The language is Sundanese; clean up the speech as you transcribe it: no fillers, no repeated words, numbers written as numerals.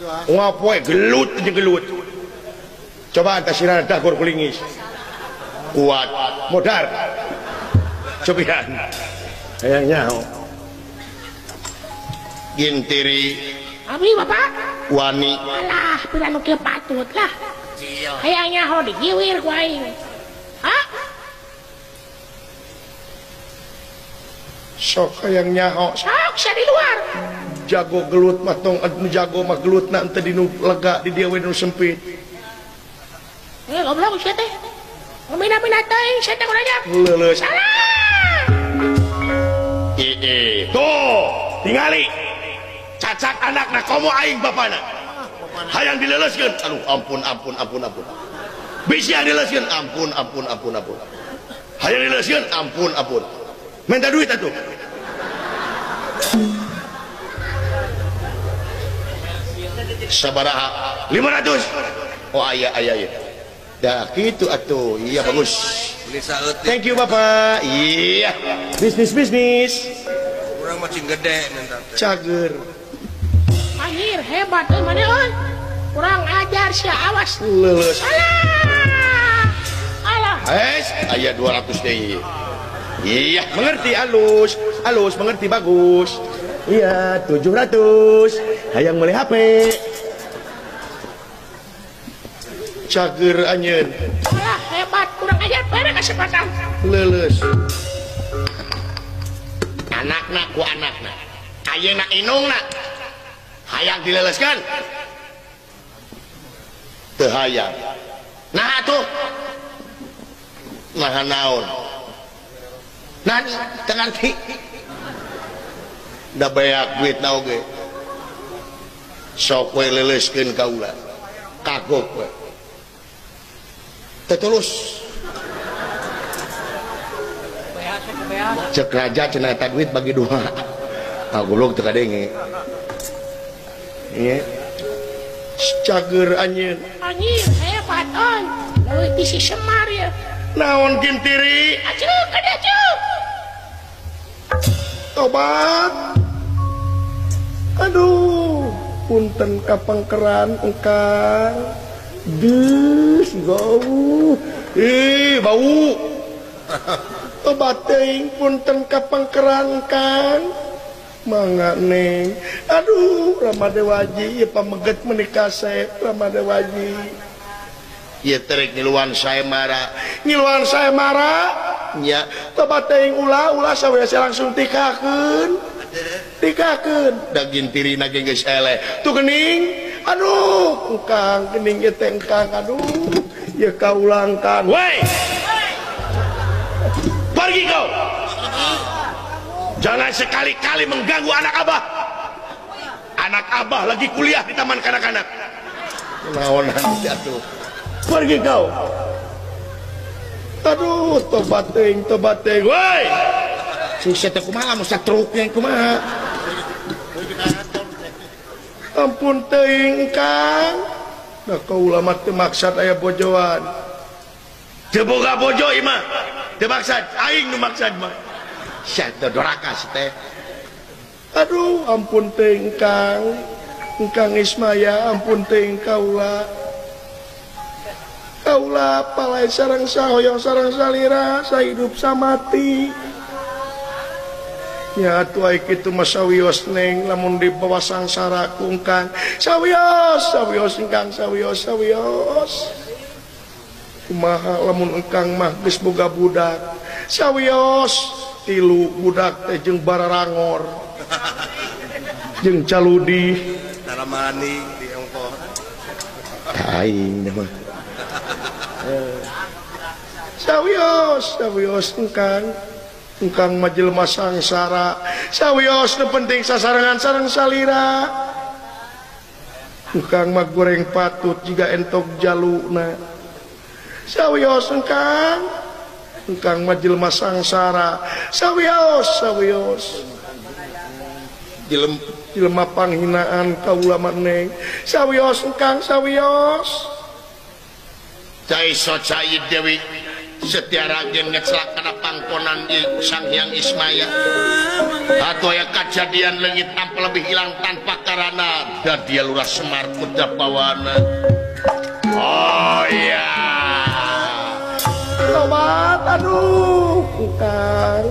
Unggal poe gelut jeung gelut. Coba antas sirana dagor kulingis. Kuat modar. Cobian. Hayang nyaho. Gintiri. Abi bapak. Wani. Alah, pira nu kieu patut lah. Hayang nyaho digiwir ku aing. Hah? Sok hayang nyaho. Sok sia di luar. Jago gelut mah tong anu jago mah gelutna teu dinu lega di dieu we nu sempit. Eh goblok sia teh. Mina-mina teuing sia teh kudu. Leuleus. Salah. Tuh, tingali. Cacak anakna komo aing bapana. Hayang dileuleuskeun. Aduh, ampun ampun ampun ampun. Bisi dileuleuskeun, ampun ampun ampun ampun. Hayang dileuleuskeun, ampun ampun. Minta duit atuh. Sabaraha? 500. Oh aya aya aya. Dah kitu atuh. Iya bagus. Thank you bapak. Iya. Bisnis bisnis. Urang mah cing gede minta teh. Cager. Anjir hebat euy maneh euy. Kurang ajar sia awas. Leuleus. Alah. Alah. Hes, aya 200 deui. Iya, mengerti alus. Alus mengerti bagus. Iya, 700. Hayang meuli HP. Cager anjeun. Alah hebat kurang ajar bare kesempatan. Leuleus. Anakna ku anakna. Ayeuna inungna. Hayang dileuleuskeun. Teu hayang. Nah atuh. Nah naon? Nah teu ngarti. Da beak duitna oge. Sok we leuleuskeun kaula. Kagok we. Tetulus. Cek raja cenah eta duit bagi dua. Ah goblok teu kadenge. Ieu. Cager anjeun. Anjir hebat euy. Leuwih ti si Semar ya. Naon Gintiri? Acuk ka dieu acuk. Tobat. Aduh, punten kapangkeran engkang. Deus bau. Ih, bau. Tobat teuing punten kapangkeran kang. Mangga neng. Aduh, Rama Dewaji ieu pameget meuni kasep Rama Dewaji. Ieu terek ngiluan sae mara. Ngiluan sae mara nya. Tobat teuing ulah ulah sawe langsung tikakeun. Tikakeun. Da gintirina ge geus eleh. Tuh geuning. Aduh, engkang geuning ieu teh engkang aduh. Ieu kaulang kang. Woi. Pergi kau. Jangan sekali-kali mengganggu anak abah. Anak abah lagi kuliah di taman kanak-kanak. Naonan atuh. Pergi kau. Aduh, tobat teuing, tobat teuing. Woi. Si sia teh kumaha mun satruk yang kumaha? Ampun teuing kang. Da kaula mah teu maksad aya bojoan. Teu boga bojo ieu mah. Teu maksad, aing nu maksad mah. Sia teh doraka si teh. Aduh, ampun teuing kang. Engkang Ismaya, ampun teuing kaula. Kaula palai sareng sahoyong sareng salira, sahidup samati. Ya atuh ai kitu mah sawios neng lamun dibawa sangsara ku engkang. Sawios, sawios engkang, sawios, sawios. Kumaha lamun engkang mah geus boga budak. Sawios tilu budak teh jeung bararangor. Jeung caludi taramani di ongkoh. Aing mah. Sawios, sawios engkang. Engkang mah jelema sangsara. Sawios nu penting sasarengan sareng salira. Engkang mah goreng patut jiga entok jaluna. Sawios engkang. Engkang mah jelema sangsara. Sawios, sawios. Jelema panghinaan kaula mah neng. Sawios engkang, sawios. Cai so cai Dewi. Setiaragen ngecelak kana pangkonan Sang Hyang Ismaya. Atuh aya kajadian leungit tanpa lebih hilang tanpa karana dan dia Lurah Semar Kudapawana. Oh iya. Tobat aduh Kang.